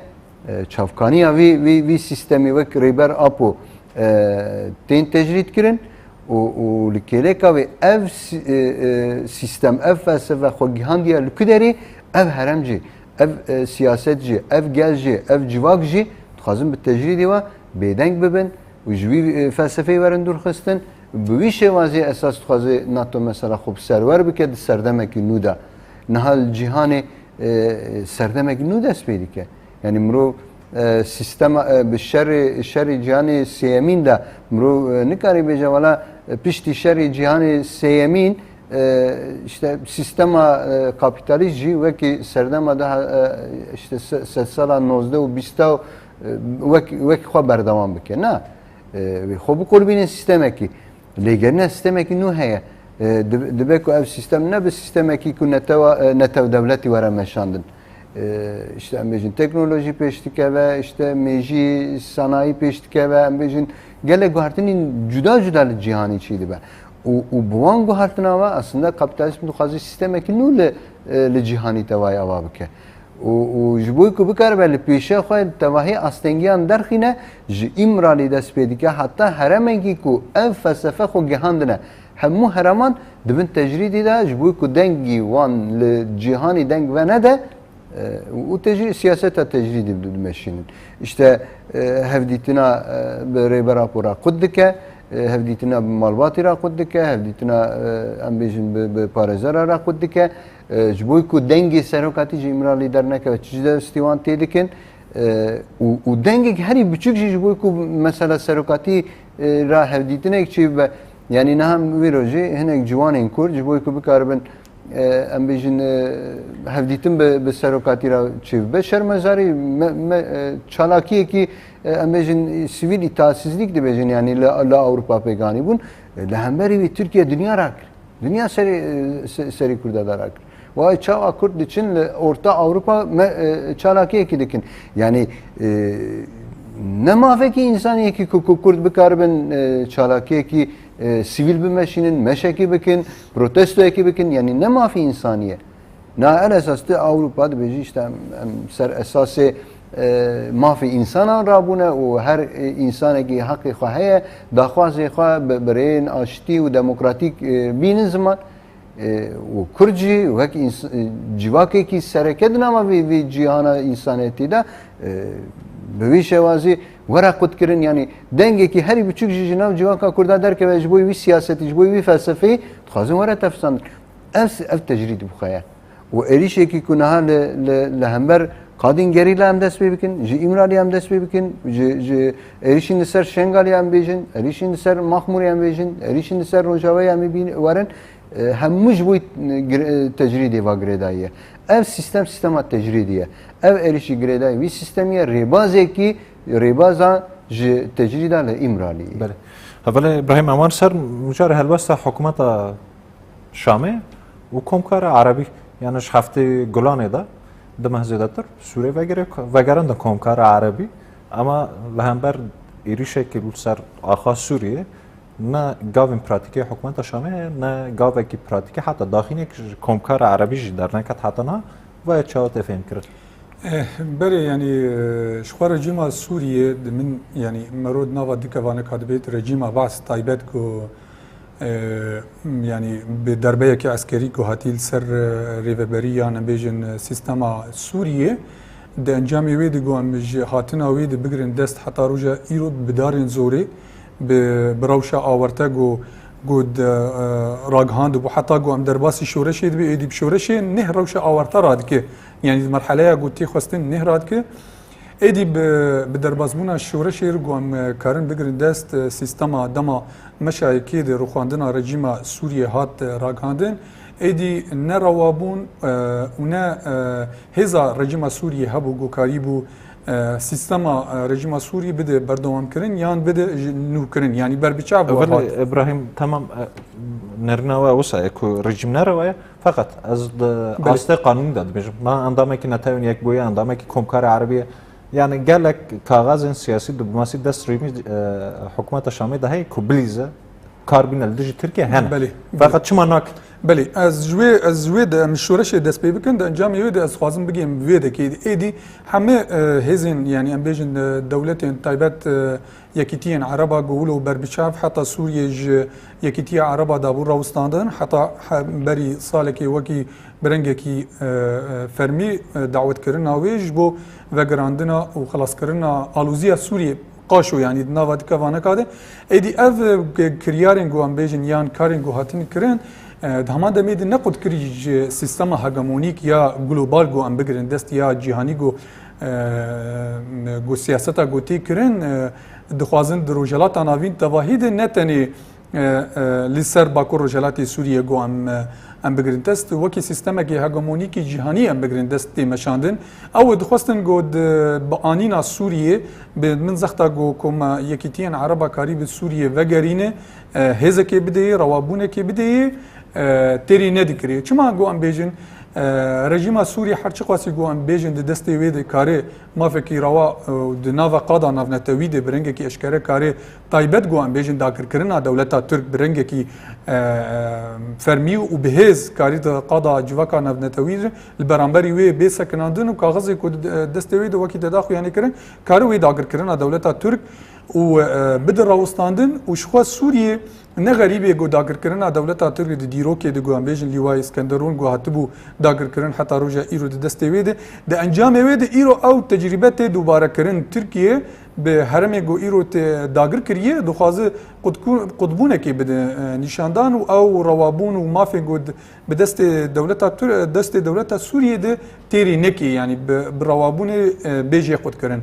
e, çavkaniya vî, vî, vî sîstemî wek Rêber Apo, e, tên tecrîd kirin û, û li kêleka wê ev sî-, e, e, sîstem, ev felsefe xwe gihandiye li ku derê, ev herem jî, ev, e, siyaset jî, ev gel jî, ev civak jî dixwazin bi tecrîdê we bêdeng bibin û ji wî, e, felsefeyê werin dûrxistin. Bi wî şêwazê esas dixwaze NATO mesela xwe bi serwer bike di serdemekî nû de. Niha li cîhanê, e, serdemekî nû dest pê dike. Yanî mirov, e, sîstema, e, bi şerê, şerê cîhanê sêyemîn de mirov, e, nikare bêje, wela, e, piştî şerê cîhanê sêyemîn, e, işte sîstema, e, kapîtalîst jî wekî serdema daha, e, işte se-, sedsala nozdeh û bîsta, e, wek, wek xwe berdewam bike. Na, e, wê xwe biqurbînin sîstemekî. Lêgerîna sîstemekî nû heye. E, dib-, dibe ku ev sîstem ne bi sîstemekî ku netewa, e, netew dewletî were meşandin. E, işte em bêjin teknolojî pêş dikeve, işte mêjî, sanayî pêş dikeve, em bêjin gelek guhertinên cuda cuda li cîhanî çêdibe. Û, û bi wan guhertina ve aslında kapîtalîzm dixwaze sîstemekî nû li, e, li cîhanî tevayê ava bike. Û, û ji bo ku bikaribe li pêşiya xwe tevahî astengiyan derxîne, ji Îmralî dest pê dike, heta heremekî ku ev felsefe xwe gihandine hemû hereman, di bin tecrîdî de ji bo ku dengî wan li cîhanî deng venede, e, û tecrî-, siyaseta tecrîdî di-, dimeşînin. Îşte, e, hevdîtina, e, bi Rêber Apo re qut dike, e, hevdîtina bi malbatî re qut dike, hevdîtina, e, em bêjin bi, bi parêzera re qut dike. E, ji bo ku dengê serokatî ji Îmralî dernekeve, çi ji destê wan tê dikin. E, û, û dengek herî biçûk jî ji bo ku mesela serokatî, e, ra hevdîtinek çêbibe. Yanî niha wî rojê hinek ciwanên Kurd ji bo ku bikaribin, e, em bêjin, e, hevdîtin bi, bi serokatî ra çêbibe. Şermezarî me, me, e, çalakiyekî, e, em bêjin sivîl îtaatsizlîk dibêjin, yanî li, li Ewropa pêk anîbûn. E, li hemberî wî Tirkiye dinya rakir. Dinya serê, e, se-, serê Kurda dara kir. Wayê çawa Kurd diçin li Orta Ewropa me, e, çalakiyekî dikin. Yanî, e, ne mafekî însaniyekî ku, ku Kurd bikaribin, e, çalakiyekî, e, sivîl bimeşînin, meşekî bikin, protestoyekî bikin. Yanî ne mafî însanî ye. Na el esas tu Ewropa dibêjî işte em, em ser esasê, e, mafê însanan rabûne û her, e, însanekî heqê xwe heye, daxwazê xwe bi, bi rêyên aştî û demokratîk, e, bînin ziman. E, û Kurd jî wek îns-, e, civakekî sereke di nava vê, vê cîhana însanetî de, e, bi wî şêwazî were qutkirin, yanî dengekî herî biçûk jî ji nav civaka Kurda derkeve ji bo wî siyasetî, ji bo wî felsefeyî dixwazin were tefsandin. Ev, ev tecrîd bi xwe ye. Û êrîşekî ku niha li, li, li hember qadên gerîla em dest pê bikin, ji Îmralî em dest pê bikin, ji, ji êrîşên li ser Şengalê em bêjin, êrîşên li ser Maxmûrê em bêjin, êrîşên li ser Rojavayê em ê bîn-, werin, e, hemû ji bo gir-, e, tecrîdê va girêdayî ye. Ev sîstem, sîstema tecrîdî ye. Ev êrîşî girêdayî wî sîstemî ye, rêbazekî, rêbaza ji tecrîda li Îmralî ye. Belê. Hevalê Îbrahîm, em wan ser mijarê helwesta hikûmeta Şamê û Komkara Erebî, yani ji heftê Gulanê de, di meh zêdetir Sûrê vegere-, vegerandin Komkara Erebî, ama li hember êrîşekî li ser axa Sûriyê ne gavên pratîkê hikûmeta Şamê heye, ne gavekî pratîkê heta daxînek ji Komkara Erebî jî derneket heta niha, ve çawa tê fêhmkirin? Eh, berê, yanî, eh, ji xwe rejîma Sûriyê di min, yanî, mero di nava du kevanek hatibêt, rejîma Baas taybet ku, eh, yanî, bi derbeyeke eskerî ku hatî li ser, eh, rêveberî yan em bêjin, eh, sîstema Sûriyê, di encamê wê de ku em ji hatina wê de bigirin dest heta roja îro bi darên zorê, bi, bi rewşa awarte ku, ku di, eh, ragihandibû, heta ku em derbasî şoreşê dibê, êdî bi şoreşê neh rewşa awarte radike. Yanî di merheleya ku tê xwestin neh radike. Êdî bi, bi derbasbûna şoreşê re ku em, eh, karin bigirin dest, eh, sîstema dema meşayê kê de rûxandina rejîma Sûriyê hat, eh, ragihandin. Êdî ne rewa bûn, eh, û ne, eh, hêza rejîma Sûriyê hebû ku karîbû, eh, sîstema, eh, rejîma Sûriyê bide berdewamkirin yan bide ji nûkirin, yanî berbiçav bû. Evel hat. Îbrahîm, temam, e, nerîna we wisa ye ku rejîm nerewa ye, feqet ez di Belê. Astê qanûnî de dibêjim. Me endamekî Netewên Yekbûyî, endamekî Komkarê Erebî ye. Yanî gelek kaxezên siyasî, diplomasî dest rejîmî, e, hikûmeta Şamê de heye ku bilîze kar bîne li dijî Tirkiye hene. Belê, belê. Feqet çima nakin? Belê, ez ji wê, ez ji wê de em şoreşê dest pê bikin, di encamê wê de ez xwazim bigêm vê dekê. Êdî hemê, e, hêzên, yanî em bêjin, e, dewletên taybet, e, yekîtiyên Ereba ku wilo berbiçav heta Sûriyê ji Yekîtiya Ereba dabû rawistandin, heta he-, berî salekê wekî bi rengekî, e, e, fermî, e, dawetkirina wê ji bo vegirandina û xelaskirina alozîya Sûriyê qaşo, yanî di nava du kevaneka de. Êdî ev, e, ki-, kiryarên ku em bêjin yan karên ku hatin kirin, e, di heman demê de ne qut kirî ji sîstema hegemonîk ya global ku em bigirin dest ya cîhanî ku, e, ku siyaseta ku tê kirin, e, dixwazin di Rojhelata Navîn tevahî de ne tenê e, e, li ser Bakur Rojhelatê Sûriyê ku em, e, em bigirin dest, wekî sîstemekê hegemonîkî cîhanî em bigirin dest tê meşandin. Ew ê dixwestin ku di, bi anîna Sûriyê, bi min zexta ku koma Yekîtiyên Ereba karî bi Sûriyê vegerîne, e, hêzekê bideyê, rewabûnekê bideyê, e, têrê nedikirê. Çima ku em bêjin, e, rejîma Sûriyê her çiqasî ku em bêjin di destê wê de karê mafekî rewa, e, di nava qada navnetewî de bi rengekî eşkere karê taybet ku em bêjin dagirkirina dewleta Tirk bi rengekî, e, e, fermî û bi hêz karî di qada civaka navnetewî de li beramberî wê bê sekinandin û kaxizê ku di, destê wê de wekî te da xuyanî kirin, karî wê dagirkirina dewleta Tirk û, e, bide rawistandin û ji xwe Sûriyê ne xerîbê ku dagirkirina dewleta Tirk di dîrokê de ku em bêjin Lîwayê Skenderûn ku hatibû dagirkirin heta roja îro di destê wê de. Di encamê wê de îro ew tecrîbe tê dubarekirin. Tirkiye bi herêmê ku îro tê dagir kiriye, dixwaze qutku-, qutbûnekê bide, e, nîşandan û ew rewabûn û mafên ku di, bi destê dewleta Tir-, destê dewleta Sûriyê de têrê nekê, yanî bi, bi rewabûnê, e, bê jê qutkirin.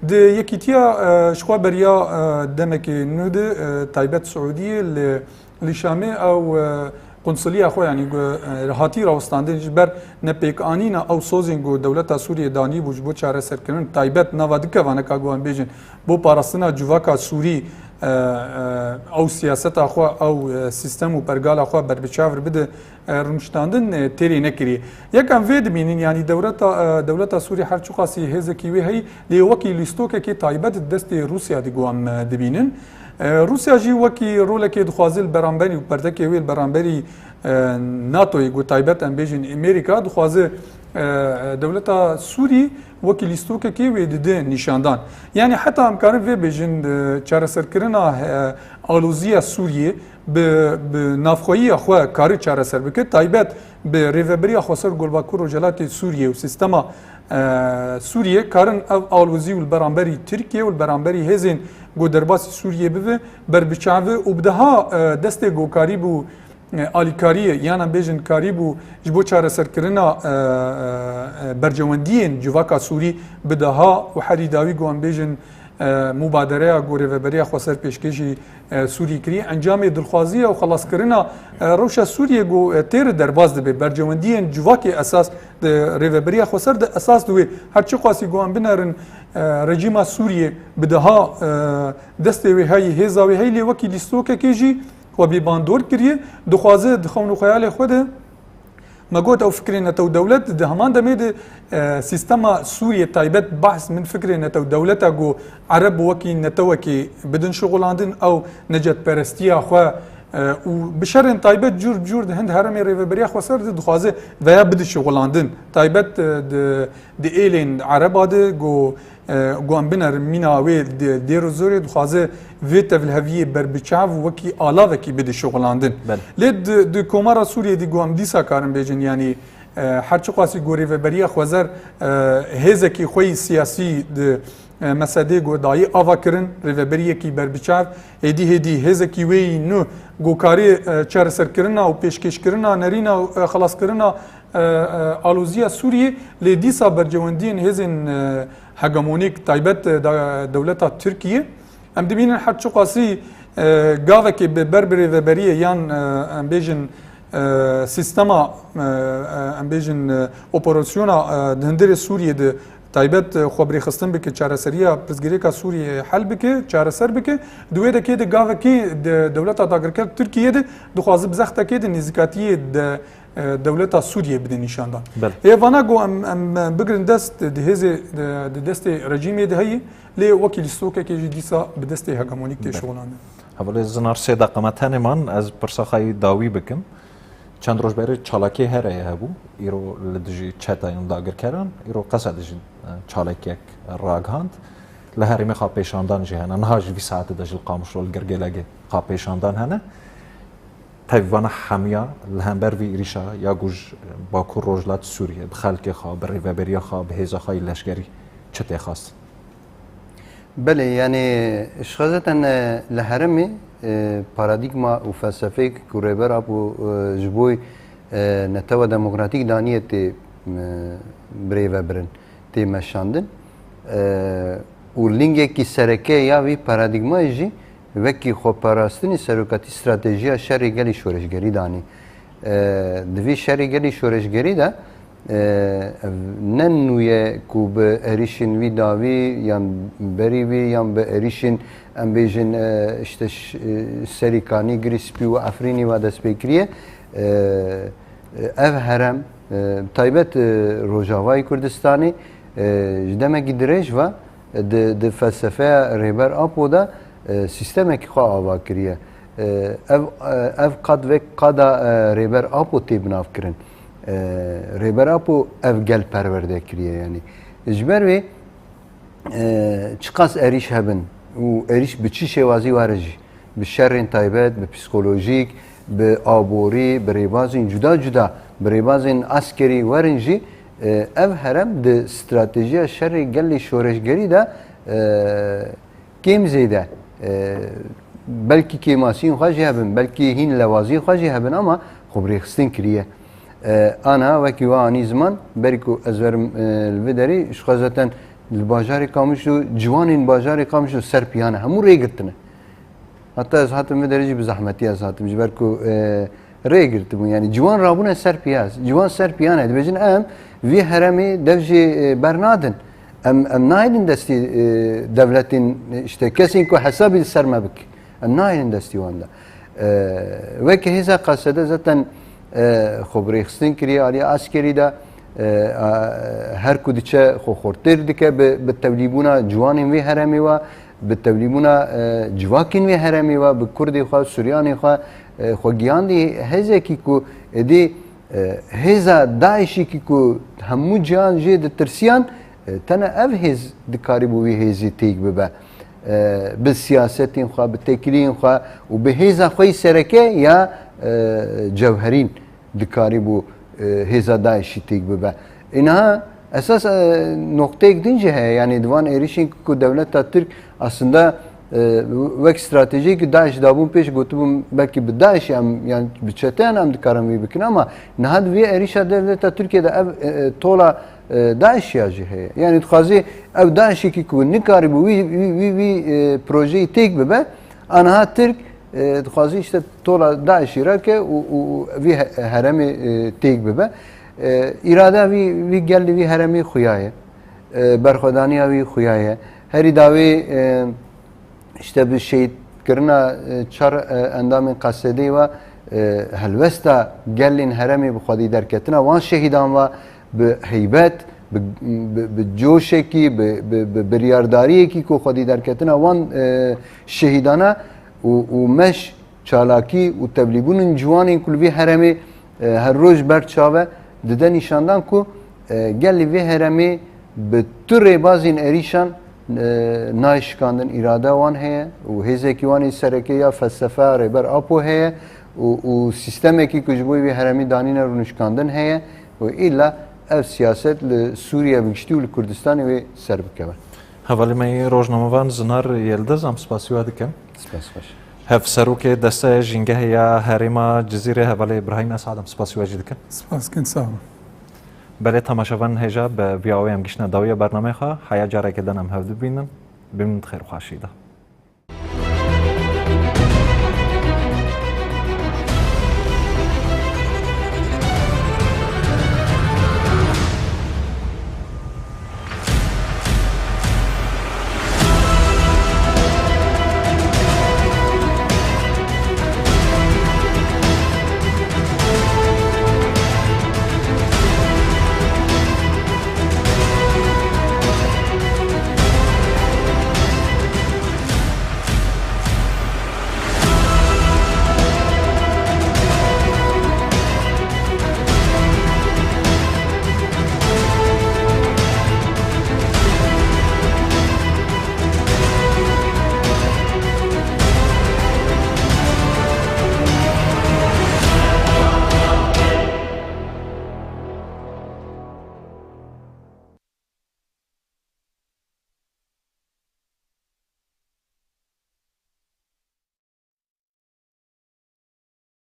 Di yekîtiya, e, ji xwe beriya, e, demekê nû de, e, taybet Siûdiyê li, li Şamê ew, e, Qunsuliya xwe, yanî ku, e, hatî rawestandin ji ber nepêkanîna ew sozên ku dewleta Sûriyê danîbû ji bo çareserkirin taybet nava du kevaneka ku em bêjin bo parastina civaka Sûrî, e, e, ew siyaseta xwe, ew, e, sîstem û pergala xwe berbiçav re bide, e, rûniştandin, e, têrê nekiriye. Yek em vê dibînin, yanî dewleta, e, dewleta Sûrî her çiqasî hêzekî wê heyî, lê wekî lîstokekê taybet di destê Rûsya de ku em, e, dibînin. E, Rûsya jî wekî rolekê dixwaze li beramberî û perdekê wê li beramberî, e, NATOyê ku taybet em bêjin Amerîka dixwaze, e, e, dewleta Sûrî wekî lîstokekê wê dide nîşandan. Yanî heta em karin vê bêjin, e, çareserkirina, e, aloziya Sûriyê bi, bi navxweyiya xwe kare çareser bike, taybet bi Rêveberiya Xweser Golbakur Rojhelatê Sûriyê û sîstema, e, Sûriyê karin ev alozî û li beramberî Tirkiye û li beramberî hêzên ku derbasî Sûriyê bibe, berbiçav be û bi daha, e, destê ku karîbû, e, alîkariyê, yan em bêjin karîbû ji bo çareserkirina, e, e, e, bercewendiyên civaka Sûrî bi daha û herî dawî ku em bêjin, e, mubadereya ku Rêveberiya Xweser pêşkêşî, e, Sûrî kiriye. Encamê dilxwaziya û xelaskirina, e, rewşa Sûriyê ku, e, tê re derbas dibe. Bercewendiyên civakê esas di Rêveberiya Xweser de esas di wê. Her çiqasî ku em binerin, e, rejîma Sûriyê bi daha, e, destê wê heyî, hêza wê heyî, lê wekî lîstokekê jî xwe bê bandor kiriye. Dixwaze di xewn û xeyalê xwe de Me got ew fikrê netew dewlet, di heman demê de, e, sîstema Sûriyê taybet behs min fikrê netew dewleta ku Ereb wekî netewekê bidin şixulandin, ew necetperestiya xwe, E, û bi şerên taybet cûr bi cûr di hind heremê Rêveberiya Xweser de dixwaze veya bide şixulandin. Taybet, e, di, di êlên Ereba de ku, e, ku em binerin mîna wê di dêr û zorê dixwaze vê tevliheviyê berbiçav wekî alavekî bide şixulandin. Belê. Lê di, di Komara Sûriyê de ku em dîsa karin bêjin, yanî, e, her çiqasî ku Rêveberiya Xweser, e, hêzekî xwe yî siyasî di e, mesedê ku dayî ava kirin, rêveberiyekî berbiçav, êdî hêdî hêzekî wê yî nû ku karî, e, çareserkirina û pêşkêşkirina nerîna û, e, xelaskirina, e, e, aloziya Sûriyê, lê dîsa bercewendiyên hêzên, e, hegemonîk taybet, e, da-, dewleta Tirkiyê. Em dibînin her çiqasî, e, gavekê bi ber bi rêveberiyê yan, e, em bêjin, e, sîstema, e, e, em bêjin, e, operasyona, e, di hundirê Sûriyê de taybet, e, xwe birêxistin bike, çareseriya pirsgirêka Sûriyê hel bike, çareser bike. Di wê dekê de gavekî de dewleta dagirker Tirkiyê de dixwaze bi zextekê de nêzîkatiyê de, e, dewleta Sûriyê bide nîşandan. Belê. Hêvana ku em, em, em bigirin dest di hêzê, di, di destê rejîmê de heye, lê wekî lîstokekê jî dîsa bi destê hegemonîk tê Belê. şixulandin. Hevalê Zinar, sê deqe me tenê man, ez pirsa xwe yî dawî bikim. Çend roj berê çalakiyê herêyê hebû, îro li dijî çeteyên dagirkeran, îro Qesedê jî, e, çalakiyek ragihand. Li herêmê xwe pêşandan jî hene. Niha jî vî saetê de jî li Qamişlo li Girgêlegê xwe pêşandan hene. Tevî vana hemiya li hember vî êrîşa ya ku ji Bakur Rojhilat Sûriyê bi xelkê xwe, bi rêveberiya xwe, bi hêza xwe yî leşkerî çi tê xwestin? Belê, yanî ji xwe zaten, e, li herêmê, e, paradîgma û felsefeyek ku Rêber Apo, e, ji bo, e, netewa demokratîk daniye tê, e, birêvebirin, tê meşandin. E, û lingekî sereke ya vî paradîgmayê jî wekî xweparastinê serokatî stratejiya şerê gelê şoreşgerî danî. E, di vî şerê gelê şoreşgerî de, e, ev ne nû ye ku bi êrîşên wî dawî yan berî wî yan bi êrîşên, em bêjin, e, işte ş-, e, Serîkanî, Girîspî û Efrînî ve dest pê kiriye. E, ev herem, e, taybet, e, Rojavayê Kurdistanê, e, ji demekî dirêj ve di, di felsefeya Rêber Apo de, e, sîstemekî xwe ava kiriye. E, ev, e, ev qad vek qada, e, Rêber Apo tê binavkirin. E, Rêber Apo ev gel perwerde kiriye, yanî. Ji ber wê, e, çiqas êrîş hebin û êrîş bi çi şêwazî were jî, bi şerên taybet, bi psîkolojîk, bi aborî, bi rêbazên cuda cuda, bi rêbazên askerî werin jî, e, ev herem di stratejiya şerê gelê şoreşgerî de, e, kêm zêde, e, belkî kêmasiyên xwe jî hebin, belkî hîn lewaziyên xwe jî hebin, ama xwe birêxistin kiriye. E, aniha wekî we anî ziman, berî ku ez werim, e, li vê derê, ji xwe zaten li bajarê Qamişlo, ciwanên bajarê Qamişlo ser piyan e, hemû rê girtine. Heta ez hatim vê derê jî bi zehmetî ez hatim, ji ber ku, e, rê girtibûn. Yanî ciwan rabûne ser piya. Ciwan ser piyan e. Dibêjin em vî heremê dev jê, e, bernadin. Em, em nahêlin destî, e, devletên, e, işte kesên ku hesabî li ser me bike. Em nahêlin destî wan de. E, weke hêza Qesede zaten, e, xwe birêxistin kiriye alî askerî de, e, a, her ku diçe xwe xurttir dike bi, bi tevlîbûna ciwanên vê heremê ve, bi tevlîbûna, e, civakên vê heremê ve, bi Kurdê xwe, Suryanê xwe, e, xwe giyandî hêzekî ku êdî, e, hêza DAIŞ'îkî ku hemû cihan jê ditirsiyan, e, tene ev hêz dikarîbû wî hêzî têk bibe. E, bi siyasetên xwe, bi têkiliyên xwe û bi hêza xwe yî sereke ya, e, cewherîn dikarîbû, e, hêza DAIŞ'î têk bibe. Îniha esas, e, noqteyek din jî heye, yanî di van êrîşên ku dewleta Tirk aslında, e, wek stratejiyekî DAIŞ dabûn pêş, gotibûn belkî bi DAIŞ'ê em, yan bi çeteyan em dikarin vî bikin, ama niha di vê êrîşa dewleta Tirkiye de ev, e, e, tola, e, DAIŞ ya jî heye. Yanî dixwazî ev DAIŞ'ekî ku nikarîbû wî, wî, wî, wî, e, projeyî têk bibe, aniha Tirk, e, dixwazî işte tola DAIŞ'î rake û, û, û vî he-, heremê, e, têk bibe. E, îrada vî, vî gelî vî heremê xuya ye. E, berxwedaniya wî xuya ye. Herî dawî, e, işte bi şehîdkirina, e, çar, e, endamên Qesedê ve, e, helwesta gelên heremê bi xwedî derketina wan şehîdan ve bi heybet, bi, bi, bi coşekî, bi, bi, bi biryardariyekî ku xwedî derketina wan, e, şehîdana û, û meş çalakî û tevlîbûnên ciwanên ku li vê herêmê, e, her roj ber çav e, dide nîşandan ku, e, gelê vê herêmê bi tu rêbazên êrîşan, e, nayê şikandin. Îrada wan heye û hêzekî wan ê sereke ya felsefe ya Rêber Apo heye û, û sîstemekî ku ji bo vê herêmê danîne rûnişkandin heye û îlla ev siyaset li Sûriye bi giştî û li Kurdistanê wê ser bikeve. Hevalê me yê rojnamevan Zinar Yildiz, em spasî we dikin. Spas xweş. Hevserokê Desteya Jîngehê ya Herêma Cizîrê, hevalê Îbrahîm Esad, em spasî we jî dikin. Spas dikin, sağ olun. Belê temaşevanên hêja, bi vî awê em giştine dawiya bernameyê xwe. Heya careke din em hev dibînin. Bimînin di xêr û xweşî de.